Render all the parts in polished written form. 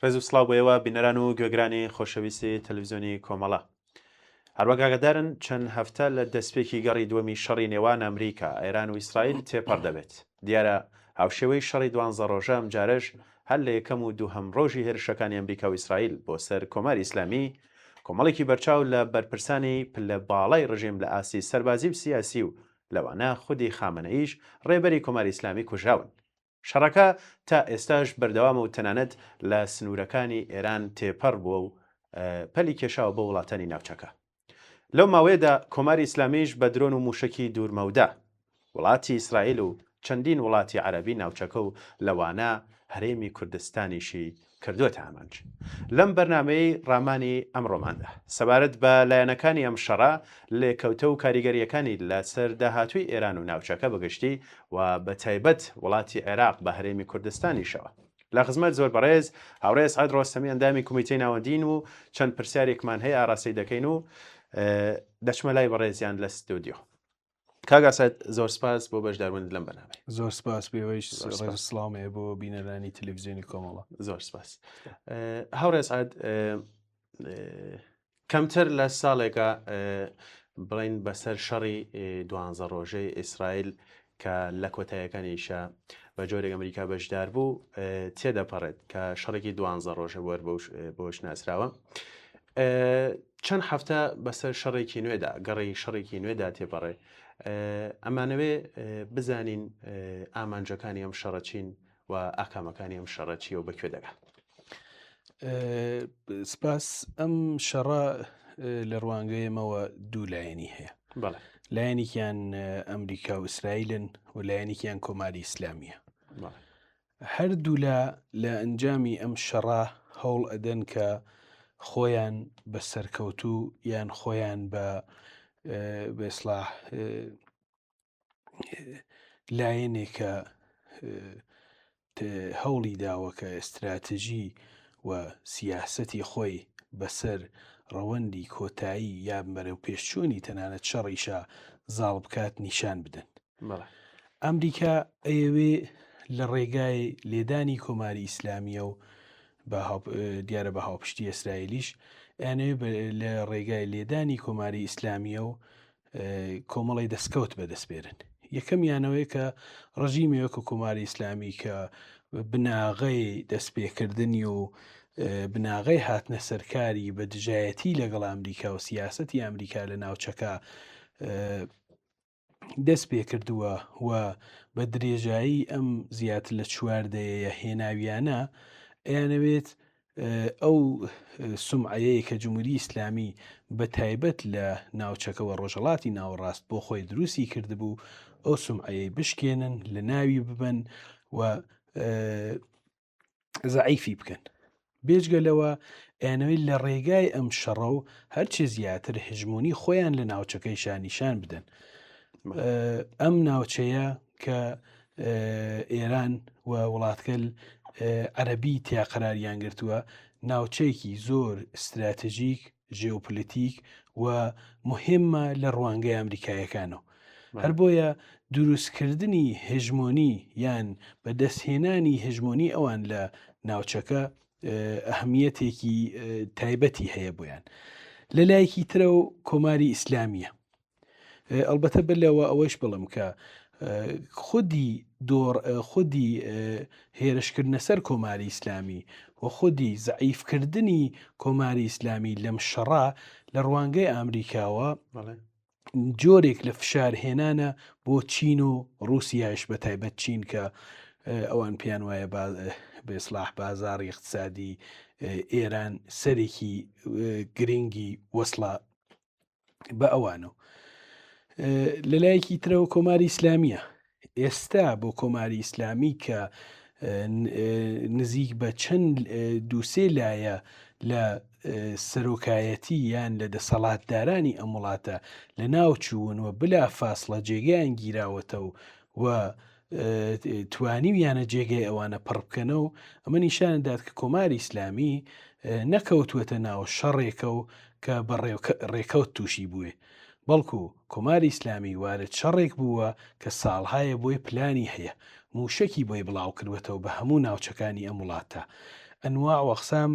ڕێز و سڵاو بۆ ئێوە بینەران و گوێگرانی خۆشەویستی تەلەڤزیۆنی کۆمەڵە. هەروەک ئاگادارن چەند هەفتە لە دەستپێکی گەڕی دووەمی شەڕی نێوان ئەمریکا، ئێران و ئیسرائیل تێپەڕ دەبێت. دیارە هاوشێوەی شەڕی دوانزە ڕۆژە ئەمجارەش هەر لە یەکەم و دووهەم ڕۆژی هێرشەکانی ئەمریکا و ئیسرائیل بۆ سەر کۆماری ئیسلامی، کۆمەڵێکی بەرچاو لە بەرپرسانی پلە باڵای ڕژێم لە ئاستی سەربازی و سیاسی و لەوانە خودی خامەنەییش ڕێبەری کۆماری ئیسلامی کوژراون. شەڕەکە تا ئێستاش بەردەوامە و تەنانەت لە سنوورەکانی ئێران تێپەڕ بووە و پەلی کێشاوە بۆ وڵاتانی ناوچەکە. لەو ماوەیەدا کۆماری ئیسلامیش بە درۆن و مووشەکی دوورمەودا وڵاتی ئیسرائیل و چەندین وڵاتی عەرەبی ناوچەکە و لەوانە هەرێمی کوردستانیشی کردووەتە ئامانج. لەم بەرنامەیەی ڕامانی ئەمڕۆماندا سەبارەت بە لایەنەکانی ئەم شەڕە، لێکەوتە و کاریگەرییەکانی لەسەر داهاتووی ئێران و ناوچەکە بەگشتی و بەتایبەت وڵاتی عێراق بە هەرێمی کوردستانیشەوە لە خزمەت زۆر بەڕێز هاوڕێ ئەسعەد ڕۆستەمی ئەندامی کومیتەی ناوەندین و چەند پرسیارێکمان هەیە ئاراستەی دەکەین و دەچمە لای بەڕێزیان لە ستۆدیۆ. کاک ئەسعەد زۆر سپاس بۆ بەشداربوونت لەم بەرنامەیە. زۆر سپاس بێوەیش سڵاوم هەیە بۆ بینەرانی تەلەڤزیۆنی کۆمەڵە. زۆر سپاس. هاوڕێ ئەسعەد کەمتر لە ساڵێکە بڵین بەسەر شەڕی دوانزە ڕۆژەی ئیسرائیل کە لە کۆتایەکانیشە بە جۆرێک ئەمریکا بەشدار بوو تێدەپەڕێت کە شەڕێکی دوانزە ڕۆژە بۆر بۆش ناسراوە. چەند هەفتە بەسەر شەڕێکی نوێدا گەڕی شەڕێکی نوێدا تێپەڕێ ئەمانەوێ بزانین ئامانجەکانی ئەم شەڕە چین و ئاکامەکانی ئەم شەڕە چیە و بەکوێ دەگا. سپاس ئەم شەڕە لە ڕوانگەی ئێمەوە دوو لایەنی هەیە لایەنێکیان ئەمریکا و ئیسرائیلن و لایەنێکیان کۆماری ئیسلامیە هەردوولا لە ئەنجامی ئەم شەڕە هەوڵ ئەدەن کە خۆیان بە سەرکەوتوو یان خۆیان بە بەسڵاح لایەنێکە هەوڵی داوە کە ئێستراتژی و سیاسەتی خۆی بەسەر ڕەوەندی کۆتایی یا بەرەو پێشچوونی تەنانەت شەڕیشا زاڵ بکات نیشان بدەن. ئەمریکا ئەیەوێ لە ڕێگای لێدانی کۆماری ئیسلامیە و دیارە بە هاوپشتی ئیسرائیلیش ئەیانەوێ لە ڕێگای لێدانی کۆماری ئیسلامیە و کۆمەڵی دەستکەوت بەدەست بێرن یەکەمیانەوەی کە ڕژیمی وەکو کۆماری ئیسلامی کە بناغەی دەستپێکردنی و بناغەی هاتنە سەرکاری بە دژایەتی لەگەڵ ئەمریکا و سیاسەتی ئەمریکا لە ناوچەکە دەست پێکردووە و بە درێژایی ئەم زیاتر لە چوار دەیەیە هێناویانە ئەیانەوێت ئەو سومعەیەی کە جمهوری ئیسلامی بە تایبەت لە ناوچەکەوە ڕۆژهەڵاتی ناوەڕاست بۆ خۆی دروستی کردبوو ئەو سومعەیەی بشکێنن لە ناوی ببەن و زەعیفی بکەن بێجگە لەوە ئەیانەوێت لە ڕێگای ئەم شەڕە و هەرچی زیاتر هژمۆنی خۆیان لە ناوچەکەیشا نیشان بدەن ئەم ناوچەیە کە ئێران و وڵاتگەل عەربی تیا قەراریان گرتووە ناوچەیەکی زۆر استراتژیک ژێۆپلیتیک و مهمە لە ڕوانگەی ئەمریکایەکانەوە هەر بۆیە دروستکردنی هژمۆنی یان بەدەستهێنانی هژمۆنی ئەوان لە ناوچەکە ئەهمیەتێکی تایبەتی هەیە بۆیان لە لایەکی ترە و کۆماری ئیسلامیە ئەلبەتە بەر لەوە ئەوەش بڵم کە خودی دۆڕ خودی هێرشکردنە سەر کۆماری ئیسلامی و خودی زەعیفکردنی کۆماری ئیسلامی لەم شەڕە لە ڕوانگەی ئامریکاوە جۆرێک لە فشار هێنانە بۆ چین و ڕووسیایش بە تایبەت چین کە ئەوان پێیان وایە بێسلاح بازاری اقتصادی ئێران سەرێکی گرنگی وەسڵە بە ئەوانەوە لە لایەکی ترەوە کۆماری ئیسلامیە ئێستا بۆ کۆماری ئیسلامی کە نزیک بە چەند دووسێ لایە لە سەرۆکایەتی یان لە دەسەڵاتدارانی ئەم وڵاتە لە ناو چوون و بلا فاصلە جێگەیان گیراوەتەوە و توانیویانە جێگەی ئەوانە پڕ بکەنەوە ئەمە نیشان دات کە کۆماری ئیسلامی نەکەوتووەتە ناو شەڕێکە و کە بە ڕێکەوت تووشی بووێ بەڵکو کۆماری ئیسلامی وارد شەڕێک بووە کە ساڵهایە بۆی پلانی هەیە، مووشەکی بۆی بڵاوکردوەتەوە بە هەموو ناوچەکانی ئەم وڵاتە. ئەنواع و ئەقسام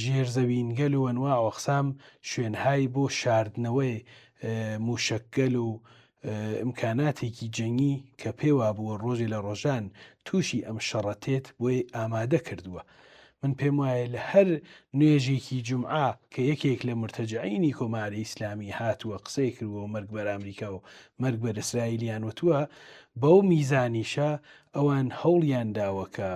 ژێرزەوینگەل و ئەنواع و ئەقسام شوێنهای بۆ شاردنەوەی موشەکگەل و ئیمکاناتێکی جەنگی کە پێ وابووە ڕۆژێ لە ڕۆژان تووشی ئەم شەڕە تێت بۆی ئامادە کردووە. من پێم وایە لە هەر نوێژێکی جومعە کە یەکێک لە مورتەجعینی کۆماری ئیسلامی هاتووە قسەی کردووە و مەرگ بەر ئامریکا و مەرگ بەر ئیسرائیلیان وتووە، بەو میزانیشە ئەوان هەوڵیان داوە کە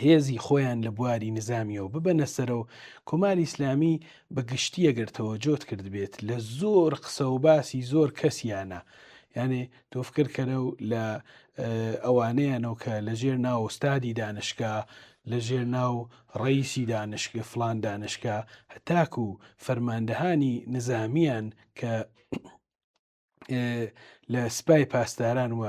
هێزی خۆیان لە بواری نزامیەوە ببەنە سەرە و کۆماری ئیسلامی بە گشتی ئەگەر تەوەجۆت کردبێت لە زۆر قسە و باسی زۆر کەسیانە یانێ تۆ فکر کەرە و لە ئەوانەیانەوە کە لە ژێر ناو ئوستادی دانشگا لە ژێر ناو ڕئیسی دانشگە فلان دانشگا هەتاکو فەرماندەهانی نزامیان کە لە سپای پاسداران و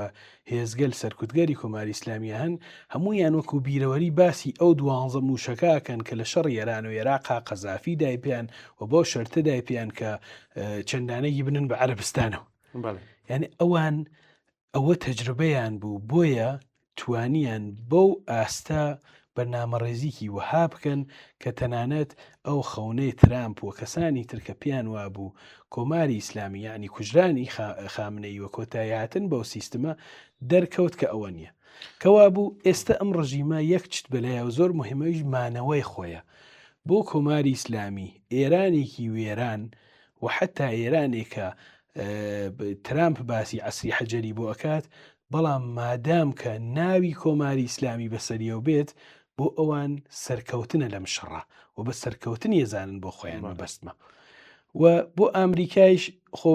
هێزگەل سەرکوتگەری کۆماری ئیسلامی هەن هەمویان وەکو بیرەوەری باسی ئەو دوانزە موشەکەکەن کە لە شەڕی ئێران و عێراقا قەزافی دایپیان و بەو شەرتە دایپیان کە چەندانەگی بنن بە عەربستانەوە یعنی ئەوان ئەوە تەجروبەیان بوو بۆیە توانیان بەو ئاستە بەرنامەڕێزیکی وەها بکەن کە تەنانەت ئەو خەونەی ترامپ و کەسانی تر کە پێیان وابوو کۆماری ئیسلامی یەعنی کوژرانی خامنەیی و کۆتاییهاتن بەو سیستمە دەرکەوت کە ئەوە نییە. کەوابوو ئێستە ئەم ڕژیمە یەک چت بەلایەوە زۆر موهیمە ئەویش مانەوەی خۆیە. بۆ کۆماری ئیسلامی ئێرانێکی وێران و حەتا ئێرانێک کە ترامپ باسی عەسری حەجەری بۆ ئەکات بەڵام مادام کە ناوی کۆماری ئیسلامی بەسەریەوە بێت بۆ ئەوان سەرکەوتنە لەم شەڕە و بە سەرکەوتنی ئەزانن بۆ خۆیان مەبەستمە و بۆ ئامریکایش خۆ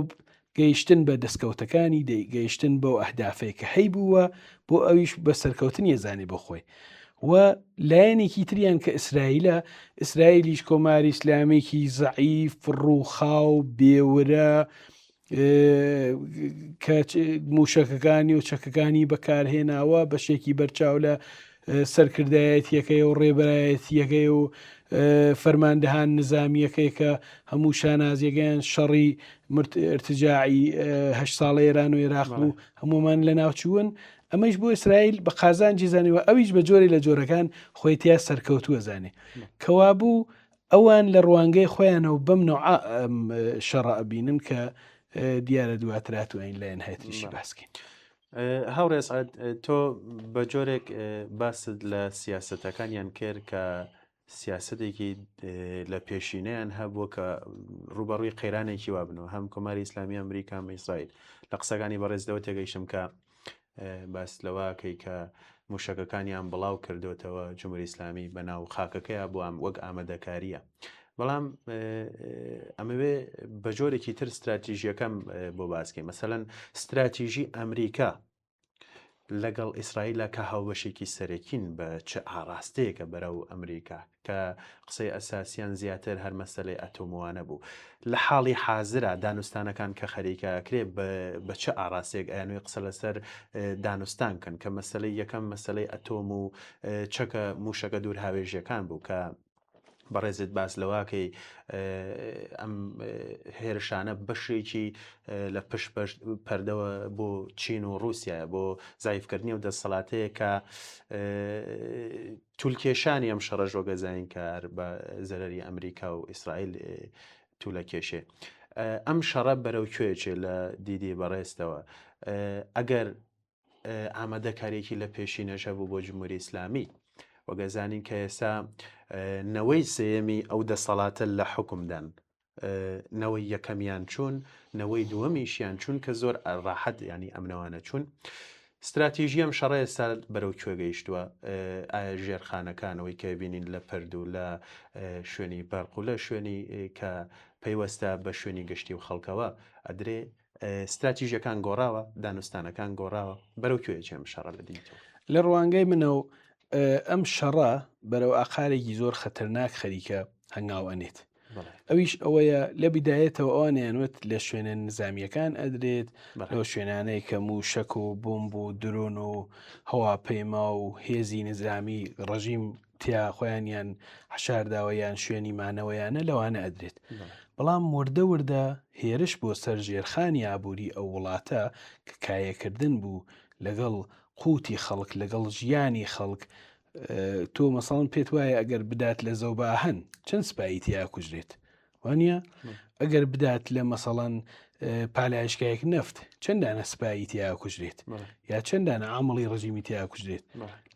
گەیشتن بە دەستکەوتەکانی دەی گەیشتن بەو ئەهدافەی کە هەیبووە بۆ ئەویش بە سەرکەوتنی ئەزانێ بۆ خۆی و لایەنێکی تریان کە ئیسرائیلە ئیسرائیلیش کۆماری ئیسلامیکی زەعیف ڕووخاو بێورە کە موشەکەکانی و چەکەکانی بەکارهێناوە بەشێکی بەرچاو لە سەرکردایەتیەکەی و ڕێبەرایەتیەکەی و فەرماندەهان نزامیەکەی کە هەموو شانازیەکەیان شەڕی ارتجاعی هە ساڵە ئێران و عێراق بوو هەمومان لە ناوچوون ئەمەش بۆ ئیسرائیل بە قازانجی زانیوە ئەویش بە جۆری لە جۆرەکان خۆی تیا سەرکەوتووە زانێ کەوابوو ئەوان لە ڕوانگەی خۆیانەوە بەم نوعە ئەم شەڕە ئەبینن کە دیارە دواتر ئەتوانین لایەن هایتریشی باسکەین. هاوڕێ ئەسعەد تۆ بە جۆرێک باست لە سیاسەتەکانیان کرد کە سیاسەتێکی لە پێشینەیان هەبووە کە ڕوبەڕووی قەیرانێکی وابنەوە هەم کۆماری ئیسلامی ئەمریکا ئیسرائیل لە قسەکانی بەڕێزەوە تێگەیشتم کە باس لەوەکەی کە موشەکەکانیان بڵاو کردوتەوە جمهوری ئیسلامی بە ناو خاکەکەی بۆ ئەم وەک ئامادەکاریە بەڵام ئەمەوێ بە جۆرێکی تر استراتیژیەکەم بۆ باسکەی مەسەەن استراتیژی ئەمریکا لەگەڵ ئیسرائیلە کە هاوبەشێکی سەرەکین بە چ ئاراستەیەکە بەرەو ئەمریکا کە قسەی ئەساسیان زیاتر هەر مەسەلەی ئەتۆموانە بوو. لە حاڵی حازرا دانوستانەکان کە خەریکە ئەکرێ بە چ ئاڕاستەیەک ئەیانوێ قسە لەسەر دانوستان کەن کە مەسەلەی یەکەم مەسەلەی ئەتۆم و چەکە مووشەکە دوورهاوێژیەکان بوو کە بەڕێزت باس لەواکەی ئەم هێرشانە بەشێکی لە پشت پەردەوە بۆ چین و رووسایە بۆ زایفکردنی و دەسەڵاتەیە کە تولکێشانی ئەم شەڕەش وەک ئەزانین کە هەر بە زەرەری ئەمریکا و ئیسرائیل تولەکێشێ. ئەم شەڕە بەرەو کوێ چێ لە دیدی بەڕێزتەوە؟ ئەگەر ئامادەکاریەکی لە پێشینەش هەبوو بۆ جمهوری ئیسلامی وەک ئەزانین کە ئێستا نەوەی سێیەمی ئەو دەسەڵاتە لە حوکمدان نەوەی یەکەمیان چوون نەوەی دووەمیشیان چوون کە زۆر ڕاحەت ینی ئەمنەوانە چوون استراتیژی ئەم شەڕە ئێستا بەرەو کوێ گەیشتووە ئایا ژێرخانەکانەوەی کە بینین لە پرد و لە شوێنی بەرق و لە شوێنی کە پەیوەستە بە شوێنی گشتی و خەڵکەوە ئەدرێ استراتیژیەکان گۆڕاوە دانوستانەکان گۆڕاوە بەرەو کوێ چێم شەڕە لە دیتەوە لە ڕوانگەی منەوە ئەم شەڕە بەرەو ئاقارێکی زۆر خەتەرناک خەریکە هەنگاو ئەنێت ئەویش ئەوەیە لە بیدایەتەوە ئەوانیان وت لە شوێنە نزامیەکان ئەدرێت لەو شوێنانەی کە موشەک و بۆمب و درۆن و هەواپەیما و هێزی نزامی ڕژیم تیا خۆیانیان حەشارداوە یان شوێنی مانەوەیانە لەوانە ئەدرێت بەڵام وردە وردە هێرش بۆ سەر ژێرخانی ئابووری ئەو وڵاتە کە کایەکردن بوو لەگەڵ قوتی خەڵک لەگەڵ ژیانی خەڵک. تۆ مەسەڵەن پێت وایە ئەگەر بدات لە زەوباهەن چەند سپایی تیا کوژرێت وانە ئەگەر بدات لە مەسەڵەن پالایشگایەک نەفت چەندانە سپایی تیا کوژرێت یا چەندانە عامڵی ڕژیمی تیا کوژرێت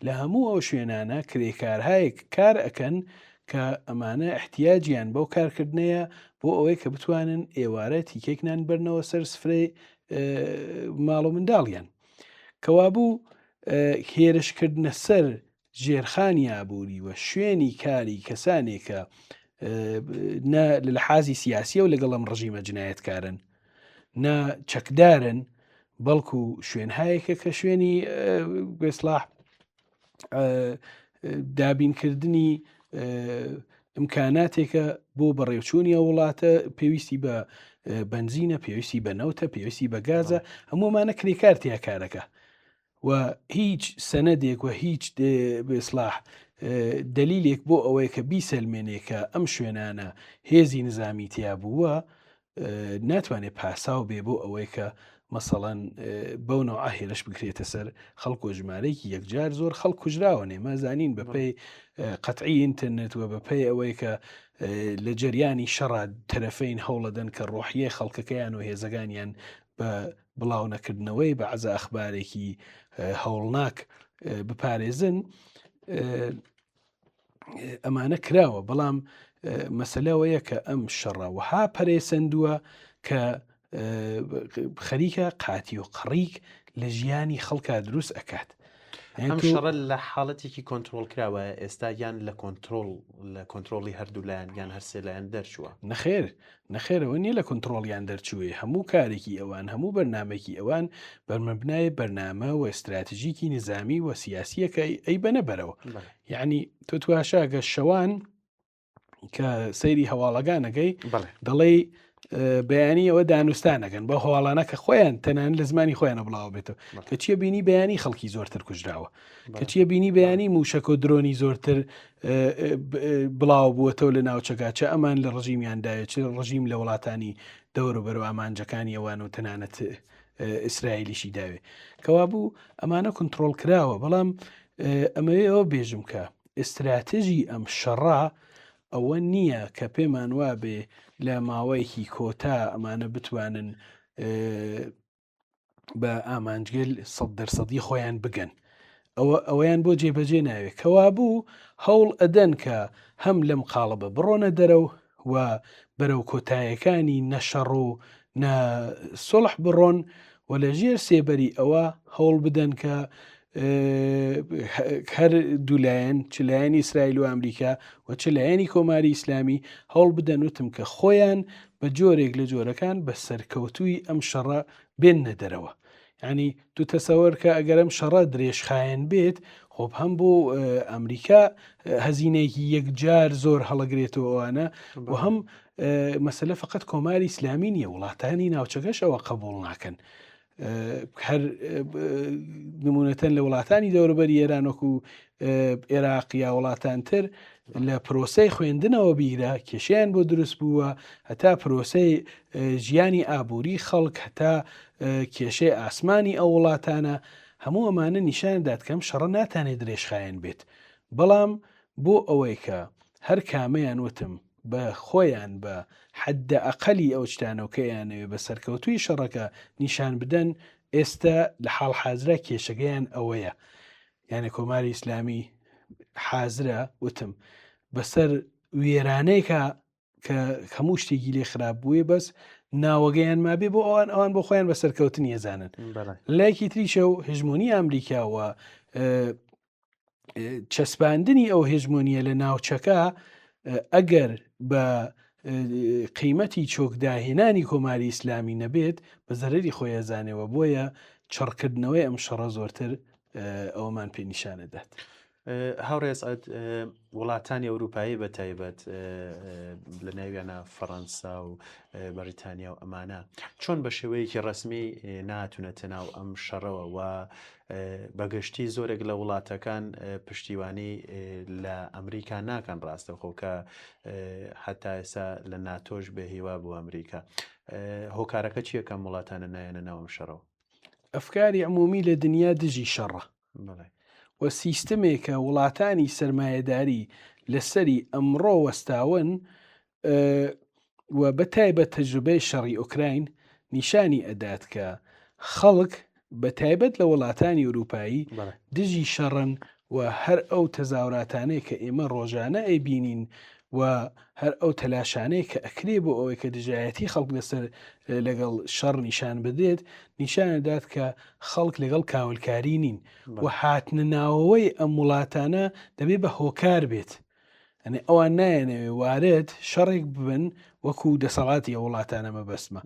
لە هەموو ئەو شوێنانە کرێکارهایەک کار ئەکەن کە ئەمانە احتیاجیان بەو کارکردنەیە بۆ ئەوەی کە بتوانن ئێوارە تیکێک نان بەرنەوە سەر سفرەی ماڵ و منداڵیان کەوابوو هێرشکردنە سەر ژێرخانی ئابووری و شوێنی کاری کەسانێک کە نە لە حازی سیاسیە و لەگەڵ ئەم ڕژیمە جنایەتکارن نە چەکدارن بەڵکو شوێنهایەکە کە شوێنی بێسلاح دابینکردنی ئیمکاناتێکە بۆ بەڕێوچوونی ئەو وڵاتە پێویستی بە بەنزینە پێویستی بە نەوتە پێویستی بە گازە هەموومانە کرێکار تیا کارەکە و هیچ سەنەدێک و هیچ بێسلاح دەلیلێک بۆ ئەوەیە کە بیسەلمێنێ کە ئەم شوێنانە هێزی نظامی تیا بووە ناتوانێت پاساو بێ بۆ ئەوەی کە مەسەڵەن بەو نەوعە هێرش بکرێتە سەر خەڵک و ژمارەیەکی یەکجار زۆر خەڵک کوژراوە نێمە زانین بەپێی قەتعی ئینتەرنێت و بەپێی ئەوەی کە لە جەریانی شەڕا تەرەفین هەوڵەدەن کە ڕۆحیە خەڵکەکەیان و هێزەکانیان بە بڵاو نەکردنەوەی بە عزە ئەخبارێکی هەوڵناک بپارێزن ئەمانە کراوە بەڵام مەسلەوەیە کە ئەم شەڕە وەها پەرێسەندووە کە خەریکە قاتی و قڕیک لە ژیانی خەڵکا دروست ئەکات. ئەم شەڕە لە حاڵەتێکی کۆنتترۆل کراوە ئێستا یان لە کۆنتترۆل لە کۆنتترۆلی هەردوو لایەن یان هەرسێ لایەن دەرچووە نەخێر نەخێرەوە نیە لە کۆنتترۆلیان دەرچووی هەموو کارێکی ئەوان هەموو بەرنمێکی ئەوان بەرمەبنای بەرنامە و استراتژیکی نظامی و سیاسیەکە ئەی بەنە بەرەوە یعنی تۆ تواشاگە شەوان کە سەیری هەواڵەکانەکەی دەڵێی بەیانی ئەوە دانوستانەکەن بە هەواڵانە کە خۆیان تەنان لە زمانی خۆیانە بڵاو بێتەوە کە چیە بینی بەیانی خەڵکی زۆرتر کوژراوە کە چیە بینی بەیانی موشەکە و درۆنی زۆرتر بڵاو بووەتەوە لە ناوچەکە چە ئەمان لە ڕژیمیاندایە چ ڕژیم لە وڵاتانی دەور و بەرەو ئامانجەکانی ئەوان و تەنانەت ئیسرائیلیشی داوێ کەوابوو ئەمانە کنترۆل کراوە بەڵام ئەمەوێ ئەوە بێژم کە ئیستراتژی ئەم شەڕە ئەوە نییە کە پێمان وابێ لە ماوەیەکی کۆتا ئەمانە بتوانن بە ئامانجگەل سە دەرسەدی خۆیان بگەن ئەوە ئەوەیان بۆ جێبەجێ ناوێت کەوابوو هەوڵ ئەدەن کە هەم لەم قاڵبە بڕۆنە دەرەوە و بەرەو کۆتایەکانی نە شەڕ و نە سوڵح بڕۆن و لە ژێر سێبەری ئەوە هەوڵ بدەن کە هەر دوولایەن چ لایەنی ئیسرائیل و ئەمریکا و چ لایەنی کۆماری ئیسلامی هەوڵ بدەن وتم کە خۆیان بە جۆرێک لە جۆرەکان بە سەرکەوتووی ئەم شەڕە بێننە دەرەوە. ینی تو تەسەوەر کە ئەگەر ئەم شەڕە درێژخایەن بێت خۆب هەم بۆ ئەمریکا هەزینەیەکی یەکجار زۆر هەڵەگرێتەوە ئەوانە و هەم مەسەلە فقط کۆماری ئیسلامی نییە وڵاتانی ناوچەکەش ئەوە قبول ناکەن. هەر نمونەتەن لە وڵاتانی دەوروبەری ئێران وەکو عێراق یا وڵاتان تر لە پرۆسەی خوێندنەوە بیرە کێشیان بۆ دروست بووە هەتا پرۆسەی ژیانی ئابووری خەڵک هەتا کێشەی ئاسمانی ئەو وڵاتانە هەموو ئەمانە نیشان دات کەم شەڕە ناتانێت درێژخایەن بێت بەڵام بۆ ئەوەی کە هەر کامەیان وتم بە خۆیان بە حەدە ئەقەلی ئەو شتانەو کە ئەیانەوێ بە سەرکەوتووی شەڕەکە نیشان بدەن ئێستە لە حاڵ حازرا کێشەکەیان ئەوەیە یانە کۆماری ئیسلامی حازرە وتم بەسەر وێرانەیەکە کە هەموو شتێکی لێ خراپ بووێ بەس ناوەگەیان مابێ بۆ ئەوان ئەوان بۆ خۆیان بە سەرکەوتنی ئەزانن لایەکی تریشە و هژمۆنی ئەمریکاوە چەسپاندنی ئەو هێژمۆنیە لە ناوچەکە ئەگەر بە قیمەتی چۆکداهێنانی کۆماری ئیسلامی نەبێت بە زەرری خۆی ئەزانێەوە بۆیە چڕکردنەوەی ئەم شەڕە زۆرتر ئەوەمان پێ نیشانەدات. هاوڕێ ئەسعد وڵاتانی ئەوروپایی بە تایبەت لە ناویانە فەڕەنسا و بەریتانیا و ئەمانە چۆن بە شێوەیەکی ڕسمی ناتونەتە ناو ئەم شەڕەوە و بەگشتی زۆرێک لە وڵاتەکان پشتیوانی لە ئەمریکا ناکەن ڕاستەخۆ کە حتا ئێستا لە ناتۆش بێ هیوا بوو ئەمریکا هۆکارەکە چییە کەم وڵاتانە نایەنە ناوم شەڕەوە ئەفکاری عمومی لە دنیا دژی شەڕە. و سیستمێکە وڵاتانی سەرمایەداری لەسەری ئەمڕۆ وەستاون و بە تایبەت تەجروبەی شەڕی ئۆکراین نیشانی ئەدات کە خەڵک بە تایبەت لە وڵاتانی ئوروپایی دژی شەڕن و هەر ئەو تەزاوراتانەی کە ئێمە ڕۆژانە ئەیبینین و هەر ئەو تەلاشانەی کە ئەکرێ بۆ ئەوەی کە دژایەتی خەڵک لەسەر لەگەڵ شەڕ نیشان بدرێت نیشانەدات کە خەڵک لەگەڵ کاولکاری نین و هاتنە ناوەوەی ئەم وڵاتانە دەبێ بە هۆکار بێت ئەنی ئەوان نایەنەوێ وارد شەڕێک ببن وەکو دەسەڵاتی ئەو وڵاتانە مەبەستمە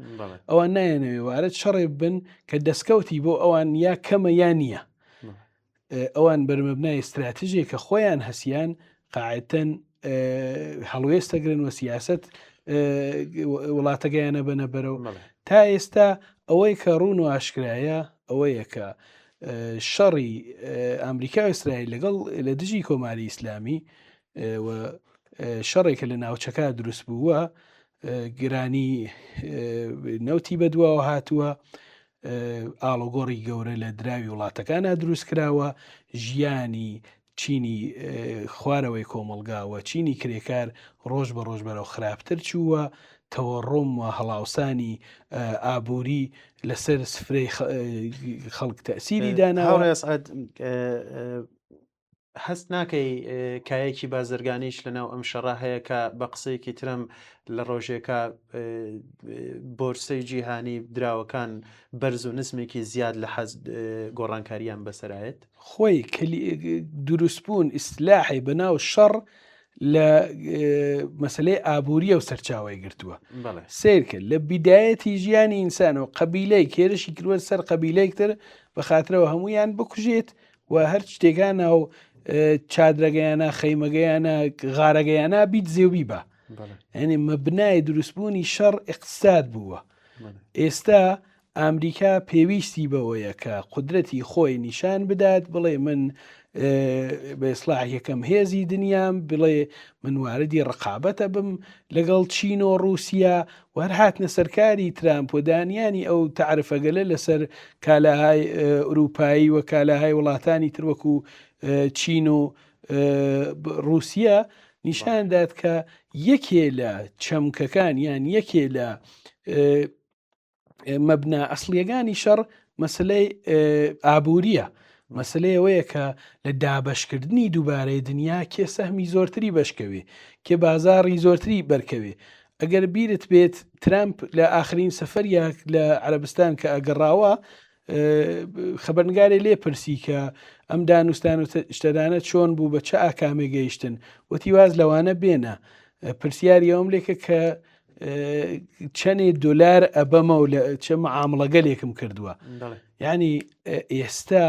ئەوان نایەنەوێ وارد شەڕێ بن کە دەستکەوتی بۆ ئەوان یا کەمە یا نییە ئەوان بەرمەبنای استراتیژێک کە خۆیان هەسیان قاعدتەن هەڵوێستەگرن و سیاست وڵاتەکەیانە بەنە بەرەو تا ئێستا ئەوەی کە ڕوون و ئاشکرایە ئەوەیە کە شەڕی ئەمریکا و ئیسرائیل لەگەڵ لە دژی کۆماری ئیسلامی و شەڕێکە لە ناوچەکە دروست بووە گرانی نەوتی بەدواوە هاتووە ئاڵۆگۆڕی گەورە لە دراوی وڵاتەکانە دروست کراوە ژیانی چینی خوارەوەی کۆمەڵگا و چینی کرێکار ڕۆژ بە ڕۆژ بەرەو خراپتر چووە، تەوەڕۆم و هەڵاوسانی ئابووری لەسەر سفرەی خەڵک تەئسیری داناوە. هاوڕێ ئەسعەد، هەست ناکەی کایەکی بازرگانیش لەناو ئەم شەڕە هەیە کە بە قسەیەکی ترم لە ڕۆژێکا بۆرسەی جیهانی دراوەکان بەرز و نزمێکی زیاد لە حەز گۆڕانکاریان بەسەرایەت؟ خۆی دروستبوون ئیسلاحی بەناو شەڕ لە مەسلەی ئابووریە و سەرچاوی گرتووە سیرکە لە بیدایەتی ژیانی ئینسان و قەبیلەی کێرشی کردوە سەر قەبیلەیەکتر بە خاترەوە هەمویان بکوژێت و هەر شتێکانە و چادرەگەیانە خەیمەگەیانە غارەگەیانە بیت زێوبی بە یعنی مەبنای دروستبوونی شەڕ اقتصاد بووە ئێستا ئامریکا پێویستی بەوەیە کە قودرەتی خۆی نیشان بدات، بڵێ من بە ئیسڵاح یەکەم هێزی دنیام، بڵێ من واردی ڕقابەتە بم لەگەڵ چین و ڕووسیا و هەر هاتنە سەرکاری ترامپ و دانیانی ئەو تەعرفەگەلە لەسەر کالاهای ئورووپایی و کالاهای وڵاتانی تر وەکو چین و ڕووسیا نیشان دات کە یەکێ لە چەمکەکان یان یەکێ لە مەبنا ئەسڵیەکانی شەڕ مەسلەی ئابووریە مەسلەی ئەوەیە کە لە دابشکردنی دووبارەی دنیا کێ سەهمی زۆرتری بەشکەوێ کێ بازاڕی زۆرتری بەرکەوێ ئەگەر بیرت بێت ترامپ لە ئاخرین سەفەریە لە عەربستان کە ئەگەڕاوە خبرنگارێ لێ پرسی کە ئەم دانوستان و شتەدانە چۆن بوو بە چه ئاکامێ گەیشتن وتی واز لەوانە بێنە پرسیاری ئەوم لێکە کە چەنێ دۆلار ئەبەمەوە لە چە معامڵەگەلێکم کردووە ینی ئێستا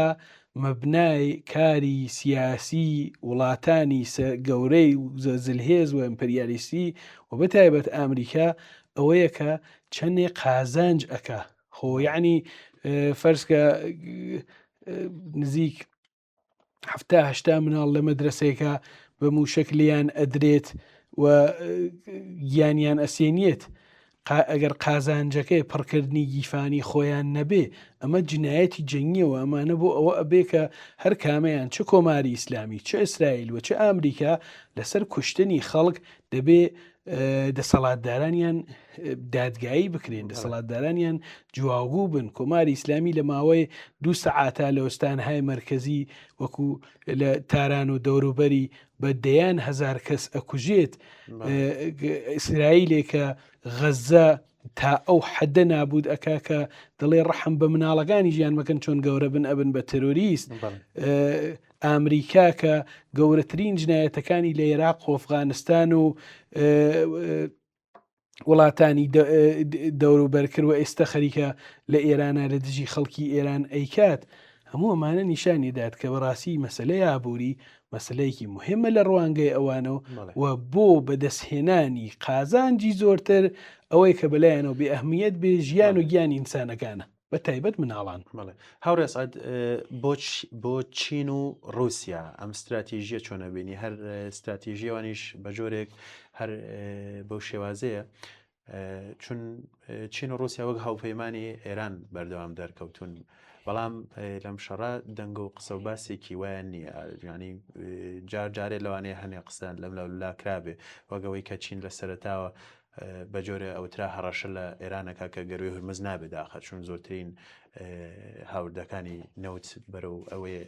مەبنای کاری سیاسی وڵاتانی گەورەی زلهێز و ئەمپریالیستی و بەتایبەت ئەمریکا ئەوەیە کە چەندێ قازانج ئەک خۆ یعنی فەرزکە نزیک هەفتا هەشتا مناڵ لە مەدرسەیەکە بە موشک لیان ئەدرێت و گیانیان ئەسێنیێت ئەگەر قازانجەکەی پڕکردنی گیفانی خۆیان نەبێ ئەمە جنایەتی جەنگیەوە ئەمانە بۆ ئەوە ئەبێ کە هەر کامەیان چ کۆماری ئیسلامی چ ئیسرائیل و چ ئامریکا لەسەر کوشتنی خەڵک دەبێ دەسەڵاتدارانیان دادگایی بکرێن دەسەڵاتدارانیان جواوگو بن کۆماری ئیسلامی لە ماوەی دوو سەعاتا لە ئوستانهای مەرکەزی وەکو لە تاران و دەوروبەری بە دەیان هەزار کەس ئەکوژێت ئیسرائیلێکە غەزە تا ئەو حەدە نابود ئەکا کە دەڵێ ڕەحم بە مناڵەکانی ژیان مەکەن چۆن گەورە بن ئەبن بە ترۆریست ئامریکا کە گەورەترین جنایەتەکانی لە عێراق و ئەفغانستان و وڵاتانی دەوروبەر کرد و ئێستا خەریکە لە ئێرانە لە دژی خەڵکی ئێران ئەیکات هەموو ئەمانە نیشانی دات کە بەڕاستی مەسلەی ئابووری مەسلەیەکی مهمە لە ڕوانگەی ئەوانەوە و بۆ بەدەستهێنانی قازانجی زۆرتر ئەوەی کە بەلایەنەوە بێ ئەهمیەت بێ ژیان و گیانی ئینسانەکانە بە تایبەت مناڵان. بەڵێ هاوڕێ ئەسعەد بۆ چین و ڕووسیا ئەم ستراتیژیە چۆن ئەبینی هەر ستراتیژیەوانیش بە جۆرێک هەر بەو شێوازەیە. چون چین و ڕوسیا وەک هاوپەیمانی ئێران بەردەوام دەرکەوتون بەڵام لەم شەڕە دەنگ و قسە و باسێکی وایان نییە ینی جار جارێ لەوانەیە هەنێ قسەیان لەم لا کرابێ وەگەوەی کە چین لە سەرتاوە بە جۆرێ ئەوترا هەڕەشە لە ئێرانەکە کە گەروی هورمز نابێ داخە چون زۆرترین هاوردەکانی نەوت بەرەو ئەوەیە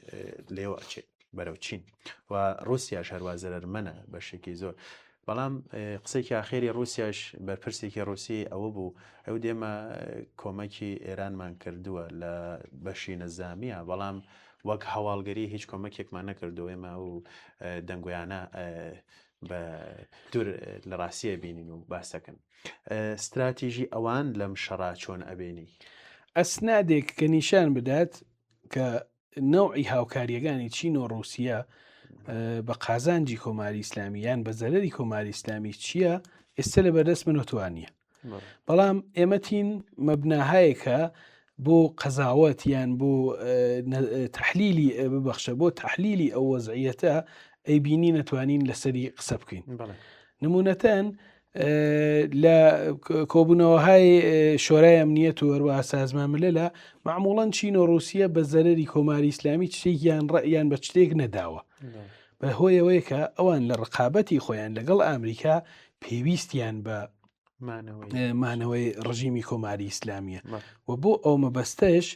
لێوە ئەچێت بەرەو چین و ڕوسیاش هەروا زەرەرمەنە بەشێکی زۆر بەڵام قسەیەکی ئاخێری ڕوسیاش بەرپرسێکی ڕوسی ئەوە بوو ئەو دێمە کۆمەکی ئێرانمان کردووە لە بەشی نەزامیە بەڵام وەک هەواڵگەری هیچ کۆمەکێکمان نەکردو ئێمە و دەنگۆیانە بە دوور لە ڕاستیە بینین و باسەکەن ستراتیژی ئەوان لەم شەڕا چۆن ئەبینی؟ ئەسنادێک کە نیشان بدات کە نەوعی هاوکارییەکانی چین و ڕووسیە بە قازانجی کۆماری ئیسلامی یان بە زەرەری کۆماری ئیسلامی چییە ئێستا لە بەردەست من توان نییە بەڵام ئێمە تین مەبناهایەکە بۆ قەزاوەت یان بۆ تحلیلی ببەخشە بۆ تحلیلی ئەو وەزعیەتە ئەیبینی نەتوانین لەسەری قسە بکەین نمونەتەن لە کۆبوونەوەهای شۆرای ئەمنیەت و هەروەها سازمان مللە مەعموڵەن چین و ڕووسیە بە زەرەری کۆماری ئیسلامی شتێکیان ڕەئیان بە شتێک نەداوە بە هۆیەوەی کە ئەوان لە ڕقابەتی خۆیان لەگەڵ ئەمریکا پێویستیان بە مانەوەی ڕژیمی کۆماری ئیسلامیە و بۆ ئەو مەبەستەش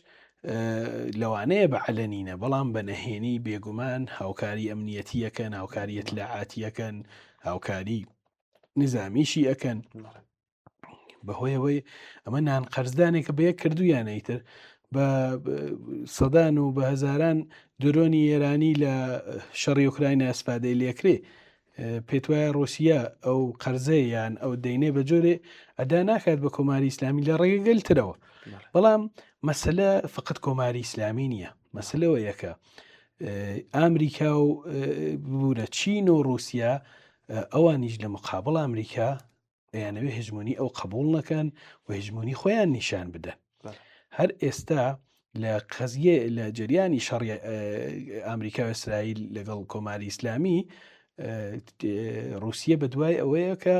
لەوانەیە بە عەلەنینە بەڵام بە نەهێنی بێگومان هاوکاری ئەمنیەتیەکەن هاوکاری ئیتلاعاتیەکەن هاوکاری نزامیشی ئەکەن بەهۆیەوەی ئەمە نان قەرزدانێکە بە یەک کردویانە ئیتر بە سەدان و بە هەزاران درۆنی ئێرانی لە شەڕی ئۆکراینا ئەسپادەی لێکرێ پێت وایە ڕوسیا ئەو قەرزەیە یان ئەو دەینێ بە جۆرێ ئەدا ناکات بە کۆماری ئیسلامی لە ڕێگە گەلترەوە بەڵام مەسلە فقط کۆماری ئیسلامی نییە مەسلەوە یەکە ئەمریکا و ببوورە چین و رووسیا ئەوانیش لە مقابڵ ئەمریکا ئەیانەوێ هژمۆنی ئەو قبول نەکەن و هژمۆنی خۆیان نیشان بدەن هەر ئێستا لە قەزیە لە جریانی شەڕی ئەمریکا و ئیسرائیل لەگەڵ کۆماری ئیسلامی رووسیە بە دوای ئەوەیە کە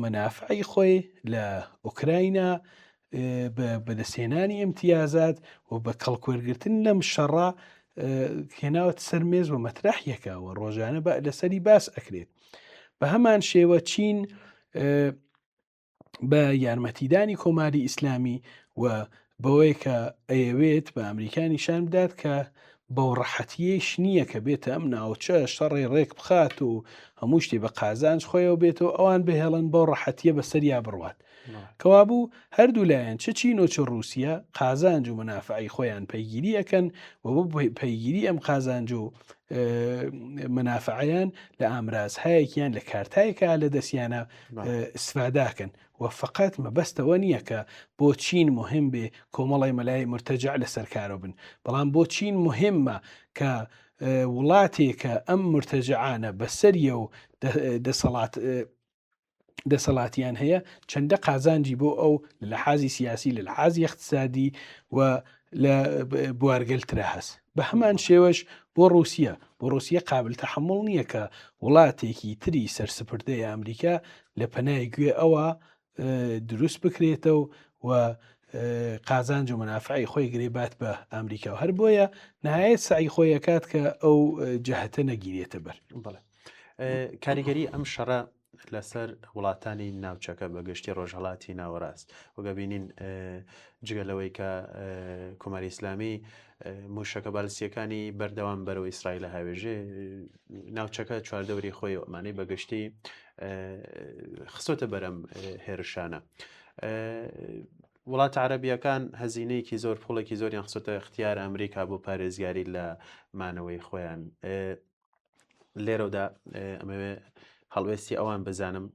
مەنافعی خۆی لە ئۆکراینا بە بەدەستهێنانی ئیمتیازات و بە کەڵکوەرگرتن لەم شەڕە هێناوەتە سەر مێز و مەترەح یەکە و ڕۆژانە بە لەسەری باس ئەکرێت بە هەمان شێوە چین بە یارمەتیدانی کۆماری ئیسلامی و بەوەی کە ئەیەوێت بە ئەمریکا نیشان بدات کە بەو ڕەحەتیەیش نییە کە بێتە ئەم ناوچە شەڕی ڕێک بخات و هەموو شتێ بە قازانج خۆیەوە بێتەوە ئەوان بهێڵن بەو ڕەحەتیە بەسەریا بڕوات کەوابوو هەردوو لایەن چ چین و چ ڕووسیە قازانج و مەنافعی خۆیان پەیگیری ئەکەن و بۆ پەیگیری ئەم قازانج و مەنافعیان لە ئامرازهایەکیان لە کارتایەکە لە دەستیانە ئیسفاداکەن و فقط مەبەستەوە نییە کە بۆ چین مهم بێ کۆمەڵی مەلای مرتەجع لە سەرکارەوە بن بەڵام بۆ چین مهمە کە وڵاتێکە ئەم مرتەجعانە بەسەریە و دەسەڵات دەسەڵاتیان هەیە چەندە قازانجی بۆ ئەو لە لەحازی سیاسی لە لەحازی اقتصادی و لە بوارگەلترا هەست بە هەمان شێوەش بۆ ڕوسیە بۆ ڕوسیە قابل تەحمل نییە کە وڵاتێکی تری سەرسپردەی ئەمریکا لە پەنای گوێ ئەوە دروست بکرێتەوە و قازانج و منافعی خۆی گرێ بات بە ئەمریکا و هەر بۆیە نهایەت سعی خۆی ئەکات کە ئەو جەهتە نەگیرێتە بەر. بەڵێ کاریگەری ئەم شەڕە لەسەر وڵاتانی ناوچەکە بە گشتی ڕۆژهڵاتی ناوەڕاست وەگە بینین جگە لەوەی کە کۆماری ئیسلامی موشەکە بالسیەکانی بەردەوام بەرەو ئیسرائیل هاوێژێ ناوچەکە چواردەوری خۆی ئەمانەی بەگشتی خستۆتە بەرەم هێرشانە. وڵاتە عەرەبییەکان هەزینەیەکی زۆر پوڵێکی زۆریان خستۆتە اختیار ئەمریکا بۆ پارێزگاری لە مانەوەی خۆیان لێرەدا ئەمەوێ هەڵوێستی ئەوان بزانم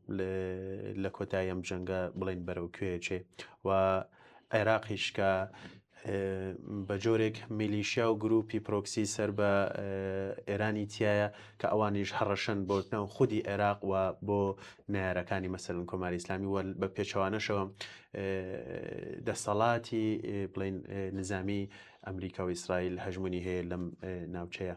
لە کۆتایی ئەم جەنگە بڵین بەرەو کوێچێ و عێراقیش کە بە جۆرێک میلیشیا و گروپی پرۆکسی سەر بە ئێرانی تایە کە ئەوانیش هەڕەشەن بۆ ناو خودی عێراق و بۆ نارەکانی مەسەلەن کۆماری ئیسلامی و بە پێچەوانەشەوە دەسەڵاتی بڵین نزامی ئەمریکا و ئیسرائیل هەژمونی هەیە لەم ناوچەیە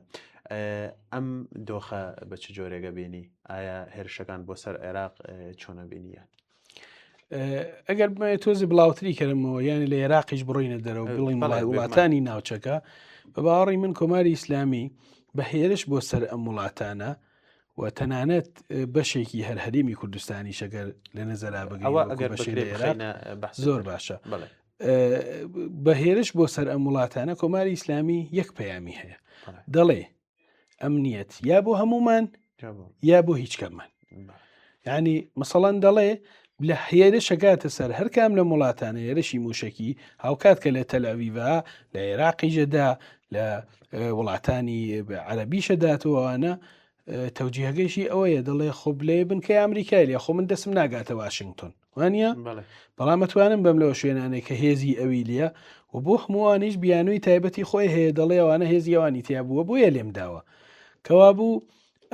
ئەم دۆخە بە چ جۆرێگە بینی ئایا هێرشەکان بۆ سەر عێراق چۆنە بینیان؟ ئەگەر بمەوێت تۆزی بڵاوتری کەرمەوە یعنی لە عێراقیش بڕۆینە دەرەوە بڵین وڵاتانی ناوچەکە بە باوەڕی من کۆماری ئیسلامی بە هێرش بۆ سەر ئەم وڵاتانە و تەنانەت بەشێکی هەر هەرێمی کوردستانی شەگەر لە نەزەرا بگەوە ئەگەر زۆر باشە بە هێرش بۆ سەر ئەم وڵاتانە کۆماری ئیسلامی یەک پەیامی هەیە دەڵێ ئەمنیەت یا بۆ هەمومان یا بۆ هیچ کەممان ینی مەسەڵەن دەڵێ لە هێرشەکاتە سەر هەرکام لە وڵاتانە هێرشی موشکی هاوکات کە لە تەلاویڤا لە عێراقیژەدا لە وڵاتانی عەربیشەداتەوەوانە تەوجیهەکەیشی ئەوەیە دەڵێ خۆ بلێ بنکەی ئەمریکای لێ خۆ من دەسم ناگاتە واشنگتۆن وانە بەڵام ئەتوانم بەم لەوە شوێنانەی کە هێزی ئەوی لە و بۆ هەمووانیش بیانووی تایبەتی خۆی هەیە دەڵێ ئەوانە هێزی ئەوانی تیا بووە بۆیە لێم داوە کەوابوو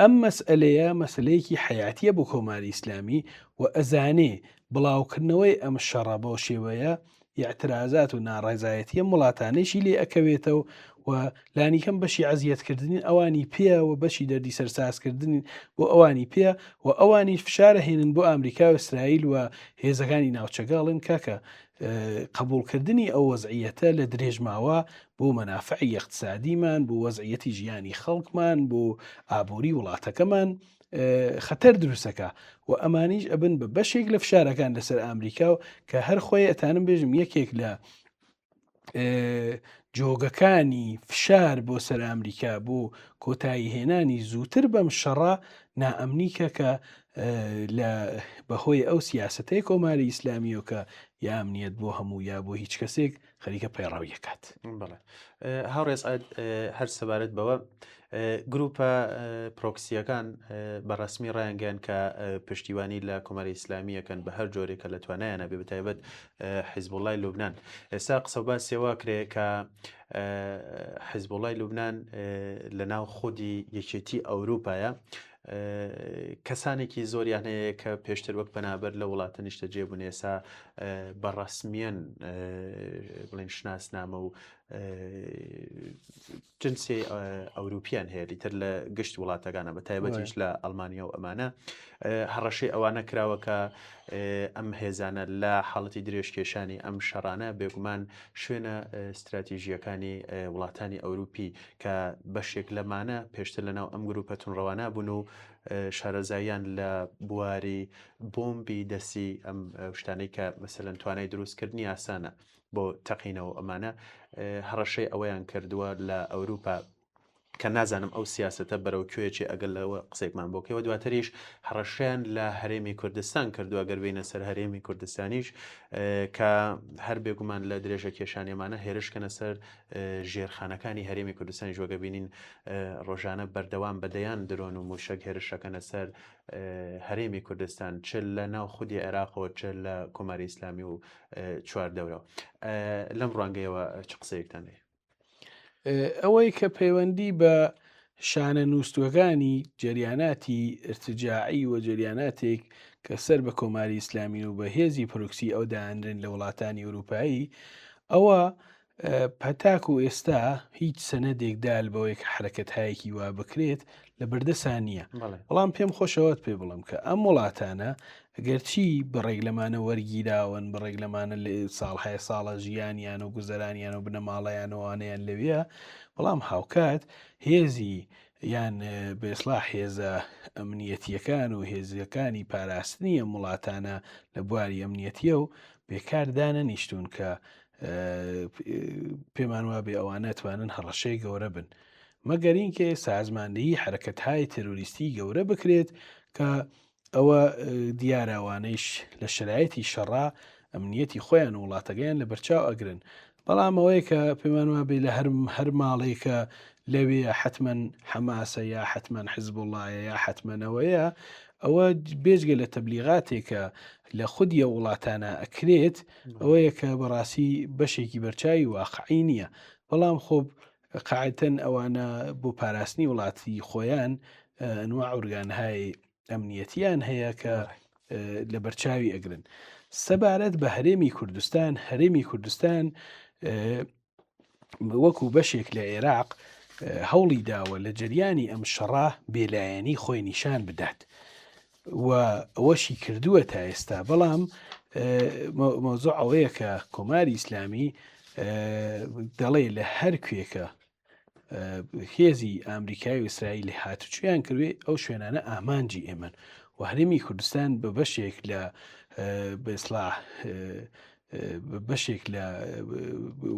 ئەم مەسئلەیە مەسلەیەکی حیاتیە بۆ کۆماری ئیسلامی و ئەزانێ بڵاوکردنەوەی ئەم شەڕە بەو شێوەیە ئیعترازات و ناڕەزایەتی ئەم وڵاتانەیشی لێ ئەکەوێتەوە و لانیکەم بەشی ئەزیەتکردنی ئەوانی پێیە و بەشی دەردی سەرسازکردنی بۆ ئەوانی پێیە و ئەوانیش فشارە هێنن بۆ ئامریکا و ئیسرائیل و هێزەکانی ناوچەکە ئەڵێن کاکە قبوڵکردنی ئەو وەزعیەتە لە درێژماوە بۆ مەنافعی ئیقتسادیمان بۆ وەزعیەتی ژیانی خەڵکمان بۆ ئابووری وڵاتەکەمان خەتەر دروستەکە و ئەمانیش ئەبن بە بەشێک لە فشارەکان لەسەر ئامریکا و کە هەر خۆی ئەتانم بێژم یەکێک لە جۆگەکانی فشار بۆ سەر ئەمریکا بۆ کۆتایی هێنانی زووتر بەم شەڕە نائەمنیکە کە لە بەهۆی ئەو سیاستەی کۆماری ئیسلامیەوە کە یا ئەمنیەت بۆ هەموو یا بۆ هیچ کەسێک خەریکە پەیڕەوی ئەکات. بەڵێ هاوڕێ سعید هەر سەبارەت بەوە گروپە پرۆکسیەکان بە ڕسمی ڕایانگەیان کە پشتیوانی لە کۆماری ئیسلامیەکەن بە هەر جۆرێکە لە توانایانە بێ بەتایبەت حیزبوڵای لوبناان ئێستا قسە باسیەوە کرێ کە حیزبوڵای لوبناان لە ناو خودی یەکێتی ئەوروپایە کەسانێکی زۆریان هەیە کە پێشتر وەک پەنابەر لە وڵاتە نیشتەجێ بوون ئێسا بە ڕەسمیەن بڵێن شناسنامە و جنسی ئەوروپیان هەیە لیتر لە گشت وڵاتەکانە بە تایبەتیش لە ئەلمانیا و ئەمانە هەڕەشەی ئەوانە کراوە کە ئەم هێزانە لە حاڵەتی درێژکێشانی ئەم شەڕانە بێگومان شوێنە ستراتیژیەکانی وڵاتانی ئەوروپی کە بەشێک لەمانە پێشتر لەناو ئەم گروپە تونڕەوانە بوون و شارەزاییان لە بواری بۆمبی دەستی ئەم شتانەی کە مەسەلەن توانای دروستکردنی ئاسانە بۆ تەقینەوە ئەمانە هەڕەشەی ئەوەیان کردووە لە ئەوروپا کە نازانم ئەو سیاسەتە بەرەو کوێ چێ ئەگەر لەوە قسێکمان بۆ کەوە دواتریش هەڕەشەیان لە هەرێمی کوردستان کردووە گەر بینە سەر هەرێمی کوردستانیش کە هەر بێگومان لە درێژە کێشانیمانە هێرشکەنە سەر ژێرخانەکانی هەرێمی کوردستانیش وەگە بینین ڕۆژانە بەردەوام بە دەیان درۆن و موشک هێرشەکەنە سەر هەرێمی کوردستان چ لە ناو خودی عێراقەوە چ لە کۆماری ئیسلامی و چواردەورەوە لەم ڕوانگەیەوە چ قسەیەکتان هەیە؟ ئەوەی کە پەیوەندی بە شانە نووسوەکانی جەریاناتی ئرتجاعی و جەریاناتێک کە سەر بە کۆماری ئیسلامی و بە هێزی پرۆکسی ئەو دانرێن لە وڵاتانی ئەوروپایی ئەوە پەتاکو ئێستا هیچ سەنەدێک دال بەوەی کە حرەکەتهایەکی وا بکرێت لە بەردەسا نییە بەڵام پێم خۆشەوەت پێ بڵم کە ئەم وڵاتانە گەرچی بڕێک لەمانە وەرگیراون بڕێک لەمانە لە ساڵهای ساڵە ژیانیان و گوزەرانیان و بنەماڵەیان و ئەوانەیان لەویە بەڵام هاوکات هێزی یان بێسڵا هێزە ئەمنیەتیەکان و هێزەکانی پاراستنی ئەم وڵاتانە لە بواری ئەمنیەتیە و بێکار دانەنیشتون کە پێمان وابێ ئەوانە توانن هەڕەشەی گەورە بن مەگەر اینکە سازماندهی حرەکەتهای ترۆریستی گەورە بکرێت کە ئەوە دیارە ئەوانەیش لە شەرایەتی شەڕا ئەمنیەتی خۆیان و وڵاتەکەیان لە بەرچاو ئەگرن بەڵام ئەوەیە کە پێمان وابێ لە هەر هەر ماڵێکە لەوێ حتمما حەماسە یا حتمما حزبوڵایە یا حتممەوەیە ئەوە بێجگە لە تەبلیغاتێکە لە خودی ئەو وڵاتانە ئەکرێت ئەوەیە کە بەڕاستی بەشێکی بەرچاوی واقعی نییە بەڵام خۆ قاعدتەن ئەوانە بۆ پاراستنی وڵاتی خۆیان ئەنوا ئۆرگانهای ئەمنیەتیان هەیە کە لە بەرچاوی ئەگرن سەبارەت بە هەرێمی کوردستان هەرێمی کوردستان وەکو بەشێک لە عێراق هەوڵی داوە لە جەریانی ئەم شەڕە بێلایەنی خۆی نیشان بدات و ئەوەشی کردووە تا ئێستا بەڵام مەوزوع ئەوەیە کە کۆماری ئیسلامی دەڵێ لە هەر کوێکە هێزی ئامریکای و ئیسرائیلی هاتوچویان کردوێ ئەو شوێنانە ئامانجی ئێمەن و هەرێمی کوردستان بە بەشێک لە بەسلاح بەشێک لە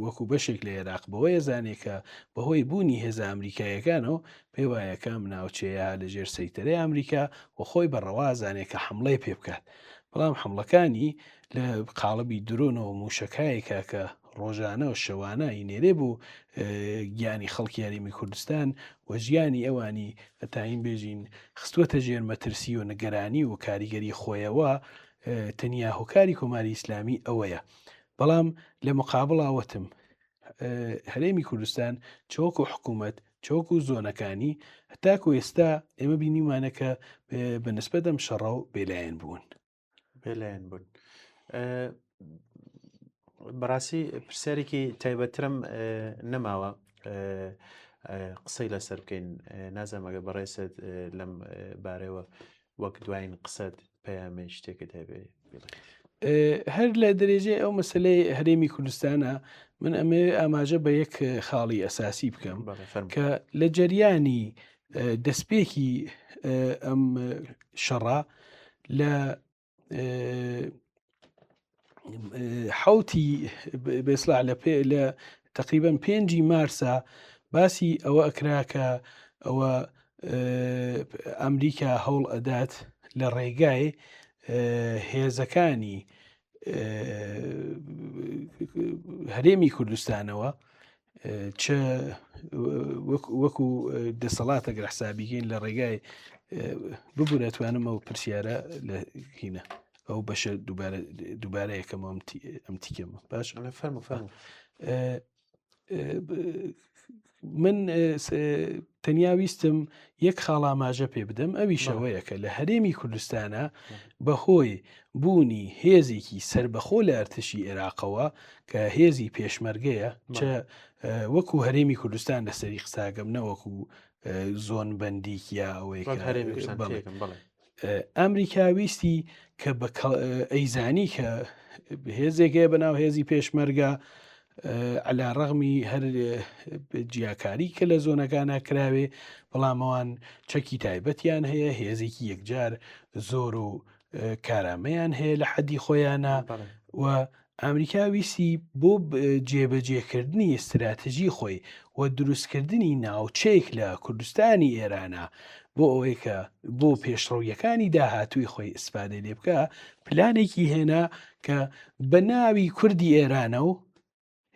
وەکو بەشێک لە عێراق بەوەیە زانێ کە بەهۆی بوونی هێزە ئەمریکایەکانەوە پێی وایە کە ئەم ناوچەیە لە ژێر سەیتەرەی ئەمریکا و خۆی بە ڕەوا زانێ کە حملەی پێ بکات بەڵام حملەکانی لە قاڵبی درۆنەوە موشەکایەکە کە ڕۆژانە و شەوانە ئینێرێ بوو گیانی خەڵکی هەرێمی کوردستان و ژیانی ئەوانی ئەتاین بێژین خستووەتە ژێر مەترسی و نگەرانی و کاریگەری خۆیەوە تەنیا هۆکاری کۆماری ئیسلامی ئەوەیە بەڵام لە مقابڵا وتم هەرێمی کوردستان چۆک و حکوومەت چۆک و زۆنەکانی هەتاکو ئێستا ئێمە بینیمانە کە بە نسبەت ئەم شەڕە و بێلایەن بوون بێلایەن بوون بەڕاستی پرسیارێکی تایبەترم نەماوە قسەی لەسەر بکەین نازانم ئەگە بەڕێست لەم بارەوە وەک دوایین قسەت پەیامێ شتێکت هەبێ هەر لە درێژەی ئەو مەسلەی هەرێمی کوردستانە من ئەمێ ئاماژە بە یەک خاڵی ئەساسی بکەم کە لە جەریانی دەستپێکی ئەم شەڕە لە حوتی بێسلا لە پێ لە تقریبان پێنجی مارسا باسی ئەوە ئەکرا کە ئەوە ئەمریکا هەوڵ ئەدات لە ڕێگای هێزەکانی هەرێمی کوردستانەوە چ وەکو دەسەڵاتە گەر حسابیکەین لە ڕێگای ببورە توانم ئەو پرسیارە لە هینە ئەو بەشە دووبارە یەکەم ئەم تیکەمە باش فەرمو فەرمو من تەنیا ویستم یەک خاڵ ئاماژە پێ بدەم ئەویش ئەوەیە کە لە هەرێمی کوردستانە بەهۆی بوونی هێزێکی سربەخۆ لە ئەرتشی عێراقەوە کە هێزی پێشمەرگەیە چ وەکو هەرێمی کوردستان لەسەری قساگەم نەوەکو زۆن بەندیکیا ئەوەی ئەمریکا ویستی کە ئەیزانی کە هێزێک هەیە بەناو هێزی پێشمەرگە علا ڕەغمی هەر جیاکاری کە لە زۆنەکانە کراوێ بەڵام ئەوان چەکی تایبەتیان هەیە هێزێکی یەکجار زۆر و کارامەیان هەیە لە حەدی خۆیانە و ئەمریکا ویستی بۆ جێبەجێکردنی ستراتژی خۆی و دروستکردنی ناوچەیەک لە کوردستانی ئێرانە بۆ ئەوەی کە بۆ پێشڕەویەکانی داهاتووی خۆی ئیسفادەی لێ بکا پلانێکی هێنا کە بە ناوی کوردی ئێرانە و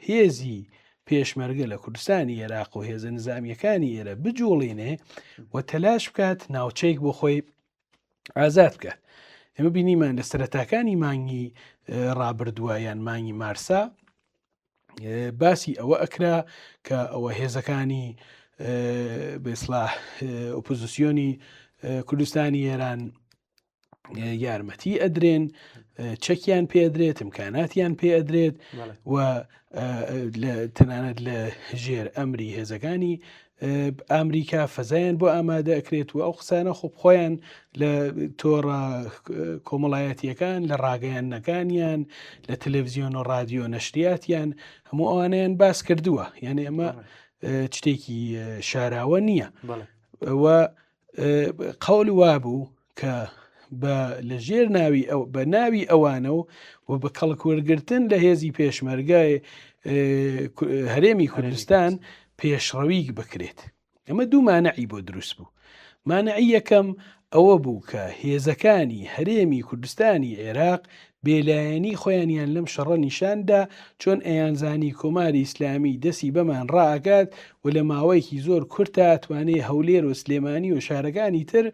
هێزی پێشمەرگە لە کوردستانی عێراق و هێزە نزامیەکانی ئێرە بجوڵینێ و تەلاش بکات ناوچەیەک بۆ خۆی ئازاد بکات ئێمە بینیمان لە سەرەتاکانی مانگی ڕابردووە یان مانگی مارسا باسی ئەوە ئەکرا کە ئەوە هێزەکانی بێسلاح ئۆپۆزیسیۆنی کوردستانی ئێران یارمەتی ئەدرێن چەکیان پێدرێت امکاناتیان پێ ئەدرێت و تەنانەت لە ژێر ئەمری هێزەکانی ئەمریکا فەزایان بۆ ئامادە ئەکرێت و ئەو قسانە خۆ خۆیان لە تۆڕە کۆمەڵایەتیەکان لە ڕاگەیاندنەکانیان لە تەلەڤزیۆن و ڕادیۆ نەشریاتیان هەموو ئەوانەیان باس کردووە یعنی ئەمە شتێکی شاراوە نییە و قەول وابوو کە بە لە ژێر ناوی ئەو بە ناوی ئەوانە و و بە کەڵک وەرگتن لە هێزی پێشمەرگای هەرێمی کوردستان پێشڕەویک بکرێت ئەمە دوو مانعی بۆ دروست بوو مانعی یەکەم ئەوە بوو کە هێزەکانی هەرێمی کوردستانی عێراق بێلایەنی خۆیانیان لەم شەڕە نیشان دا، چۆن ئەیانزانی کۆماری ئیسلامی دەسی بەمان ڕائەکات و لە ماوەیەکی زۆر کورتا توانێ هەولێر و سلێمانی و شارەکانی تر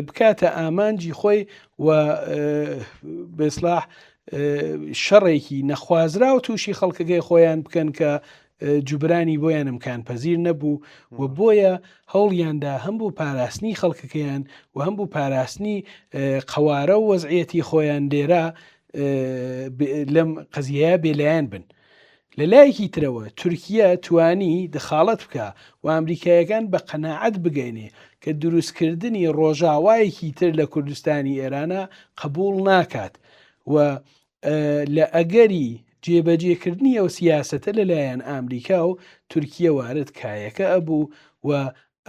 بکاتە ئامانجی خۆی و بەسلاح شەڕێکی نەخوازراو تووشی خەڵکەکەی خۆیان بکەن کە جوبرانی بۆیان ئەمکان پەزیر نەبوو و بۆیە هەوڵیاندا هەم بۆ پاراستنی خەڵکەکەیان و هەم بۆ پاراستنی قەوارە و وەزعەتی خۆیان لێرە لەم قەزیەیە بێلایەن بن. لە لایەکی ترەوە تورکیە توانی دخاڵەت بکە و ئەمریکایەکان بە قەناعەت بگەینێ کە دروستکردنی ڕۆژاوایەکی تر لە کوردستانی ئێرانە قبوڵ ناکات و. لە ئەگەری جێبەجێکردنی ئەو سیاسەتە لەلایەن ئامریکا و تورکیە وارد کایەکە ئەبوو و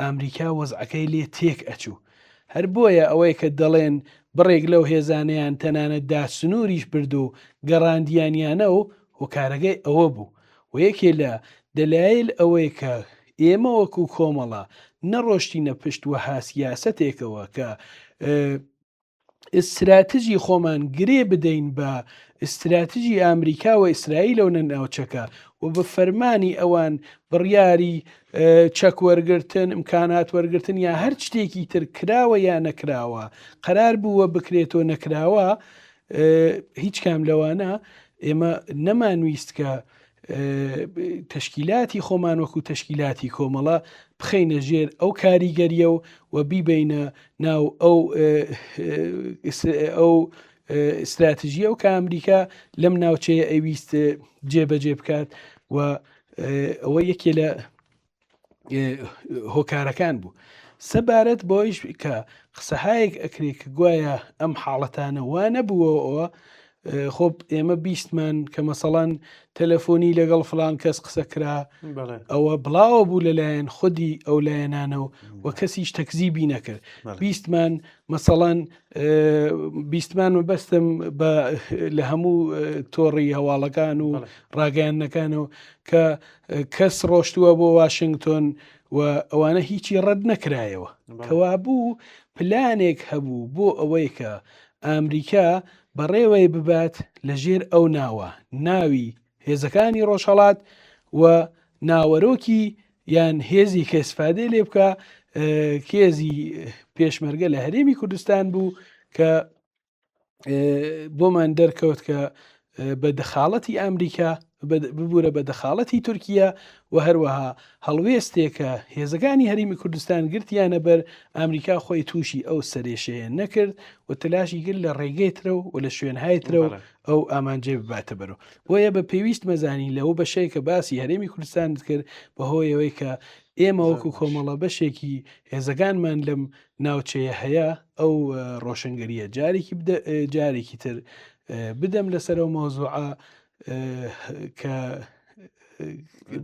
ئامریکا وەزعەکەی لێ تێک ئەچوو. هەر بۆیە ئەوەی کە دەڵێن بڕێک لەو هێزانەیان تەنانەت دا سنووریش برد و گەڕاندیانیانەو هۆکارەکەی ئەوە بوو و یەکێ لە دەلایل ئەوەی کە ئێمە وەکوو کۆمەڵە نەڕۆشتینە پشت وەها سیاسەتێکەوە کە ئیستراتژی خۆمان گرێ بدەین بە ئیستراتژی ئامریکا و ئیسرائیلەوە لە ناوچەکە و بە فەرمانی ئەوان بڕیاری چەک وەرگتن ئیمکانات وەرگتن یا هەر شتێکی تر کراوە یا نەکراوە قەرار بووە بکرێتەوە نەکراوە هیچ کام لەوانە ئێمە نەمانویست کە تەشکیلاتی خۆمان وەکو تەشکیلاتی کۆمەڵە بخەینە ژێر ئەو کاریگەریە و و بیبینە ناو ئەو ئەو استراتژیە و کە ئەمریکا لەم ناوچەیە ئەویست جێبەجێ بکات و ئەوە یەکێ لە هۆکارەکان بوو سەبارەت بۆیش کە قسەهایەک ئەکرێ کە گوایە ئەم حاڵەتانە وا نەبووەوە خۆ ئێمە بیستمان کە مەسەڵەن تەلەفۆنی لەگەڵ فلان کەس قسە کرا ئەوە بڵاوە بوو لەلایەن خودی ئەو لایەنانەوە و کەسیش تەکزیبی نەکرد بیستمان مەسەڵەن بیستمان مەبەستم بە لە هەموو تۆڕی هەواڵەکان و ڕاگەیاندنەکانەوە کە کەس ڕۆشتووە بۆ واشنگتۆن و ئەوانە هیچی ڕەت نەکرایەوە کەوابوو پلانێک هەبوو بۆ ئەوەی کە ئامریکا بەڕێوەی ببات لە ژێر ئەو ناوە ناوی هێزەکانی ڕۆژهەڵات و ناوەرۆکی یان هێزی کە ئیسفادەی لێ بکە کێزی پێشمەرگە لە هەرێمی کوردستان بوو کە بۆمان دەرکەوت کە بە دەخاڵەتی ئەمریکا ببوورە بە دەخاڵەتی تورکیا و هەروەها هەڵوێستێکە هێزەکانی هەرێمی کوردستان گرتیانە بەر ئەمریکا خۆی تووشی ئەو سەرێشەیە نەکرد و تەلاشی کرد لە ڕێگەی ترە و لە شوێنهای ترە و ئەو ئامانجەی بباتە بەرەوە بۆیە بە پێویست مەزانی لەوە بەشەیە کە باسی هەرێمی کوردستانت کرد بەهۆیەوەی کە ئێمە وەکو کۆمەڵە بەشێکی هێزەکانمان لەم ناوچەیە هەیە ئەو ڕۆشنگەریە جارێکی جارێکی تر بدەم لەسەر ئەو مەوزوعە کە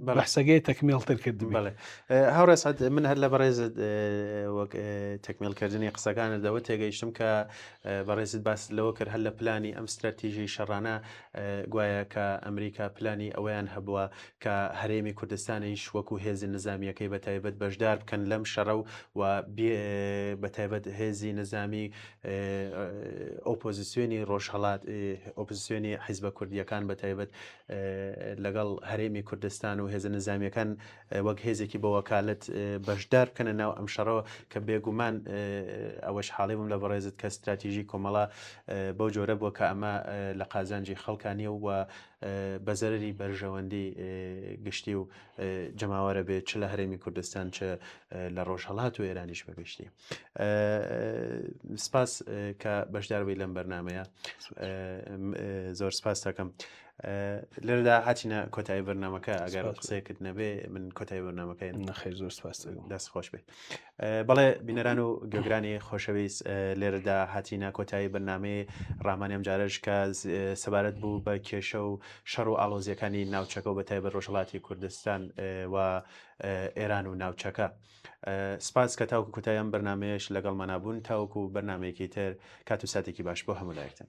بەحسەکەی تەکمێڵتر کرد. بەڵێ هاوڕێ سعد من هەر لە بەڕێزت وەک تەکمێڵکردنی قسەکانت لەوە تێگەیشتم کە بەڕێزت باس لەوە کرد هەر لە پلانی ئەم ستراتیژی شەڕانە گوایە کە ئەمریکا پلانی ئەوەیان هەبووە کە هەرێمی کوردستانیش وەکو هێزی نزامیەکەی بە تایبەت بەشدار بکەن لەم شەڕە و و بە تایبەت هێزی نزامی ئۆپۆزیسیۆنی ڕۆژهەڵات ئۆپۆزیسیۆنی حیزبە کوردیەکان بە تایبەت لەگەڵ هەرێمی کوردستان و هێزە نزامیەکان وەک هێزێکی بە وەکالەت بەشدار بکەنە ناو ئەم شەڕەوە کە بێگومان ئەوەش حاڵی بووم لە بەڕێزت کە ستراتیژی کۆمەڵە بەو جۆرە بووە کە ئەمە لە قازانجی خەڵکانیە و بە زەرری بەرژەوەندی گشتی و جەماوەرە بێت چ لە هەرێمی کوردستان چ لە ڕۆژهەڵات و ئێرانیش بەگشتی سپاس کە بەشداربووی لەم بەرنمەیە زۆر سپاس دەکەم لێرەدا هاتینە کۆتایی بەرنمەکە ئەگەر قسەیەکت نەبێ من کۆتایی بەرنمەکەی نەخێر زۆر سپاس دەست خۆش بێ بەڵێ بینەران و گوێگرانی خۆشەویست لێرەدا هاتینە کۆتایی بەرنمەی ڕامانی ئەم جارەش کە سەبارەت بوو بە کێشە و شەڕ و ئاڵۆزیەکانی ناوچەکە و بە تایبەت ڕۆژهەڵاتی کوردستان و ئێران و ناوچەکە. سپاس کە تاوکو کۆتایی ئەم بەرنمەیەش لەگەڵمانابوون تاوەکو بەرنمەیەکی تر کات و ساتێکی باش بۆ هەموو لایەکتان.